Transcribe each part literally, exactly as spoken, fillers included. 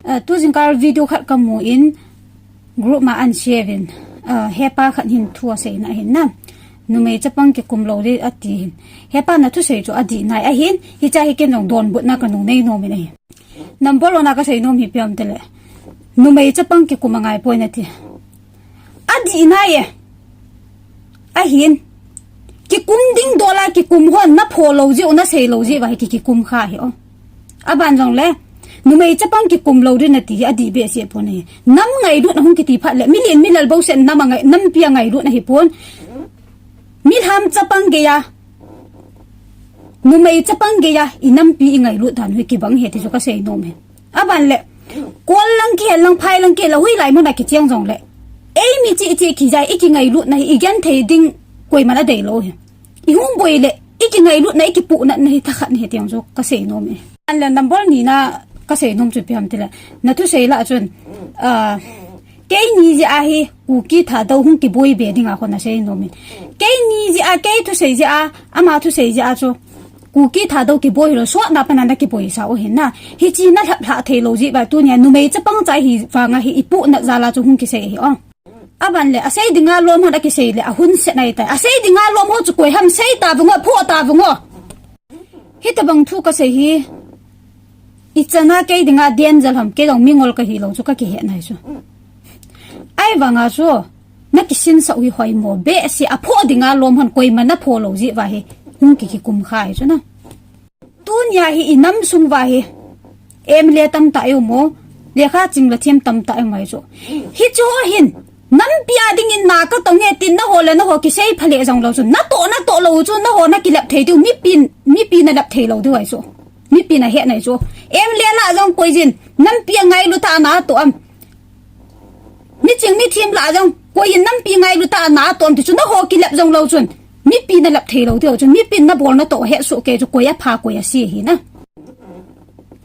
Uh, tu jingkah video khat kamu in group ma an share in, uh, hepa khat hin thu asei na hin na. Numei chapang kikum lou ding ati hin. Hepa na thusei chu adih nai ahin, hiche hi ken jong donbutna kanung nei nom in ahi. Number one a kasei nom hi ipi ham itile, numei chapang kikum angai poi nati. Adih nai e. Ahin. Kikum ding dol a kikum hon napho lou jeh u nasei lou jeh uva hi ki, kikum kha hi o. Aban jongle, numei chapang kikum lou ding nati hi adih behseh pon ahi. Nam ngailutna hung kiti phat le, milen milal bouseh nam angai, nampi angailutna hi pon. Milham chapang geiya, numei chapang geiya, i nampi i ngailut dan hi kibang ahi ti chu kasei nom e. Aban le, kol lang kihel lang, phai lang kihel lang, hoilai mun a kicheng jongle, eimi cheh cheh kija i kingailutna hi i genthei ding koiman adei lou hi. I hung boi le, i kingailutna, i kipuhnatna hi thakhat ahi ti jong chu kasei nom e. Aban le number ni na kasei nom chu ipi ham itile, na thusei lah chun, ah, keini jeh a hi Kuki Thadou hung kiboi be ding a kon asei nom in. Keini jeh a, kei thusei jeh a, ama thusei jeh a chu Kuki Thadou kiboi hilou, sotna pana na kiboi sa u hin na. Hiche na lhaplhah thei lou jeh uva tunia numei chapang cha hi vanga hi i puhnat jal a chu hung kisei hi o. Aban le, asei dinga lom hon akisei le, ahun set nai tai. Asei dinga lom ho chu koi ham, sei ta vung o, phoh ta vung o. Hitobang thu kasei hi, ichan a kei dinga danger ham, kei jong mingol kahi lou chu kakihet nai chu. Ahivanga chu, na kisinsah u hi hoimo behseh, aphoh dinga lom hon koiman napho lou jeh uva hi, hung ki, kikum kha hi chu na. Tunia hi i nam sung uva hi, M L A tamtah i um o, lekha ching le them tamtah i um ahi chu. Hichu ho hin, nampi a dingin na katong e tin naho le naho kisei pha le jong lou chu. Natoh, natoh lou chu, naho nakilep thei diu, mipin, mipin alep thei lou diu ahi chu. Mipin ahet nai chu. M L A lah jong koi jin, nampi angailut a natoh am. Miching mithem lah jong, koi in nampi ngailut a natoh am ti chu, naho kilep jong lou chun. Mipin alep thei lou diu chu, mipin nabol natoh ahet soh kei chu, koi apha, koi ase hi na.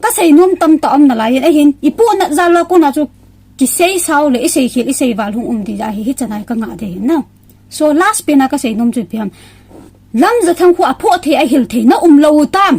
Kasei nom tamtah um nalai in, ahin, i puhnat jal a kona chu, kisei sao le, i sei khel, i sei val hung um ding ahi, hichan a hi kangah ding ahi na. So last pen a kasei nom chu ipi ham. Lamjathang khu aphoh thei, ahil thei, na um lou tam.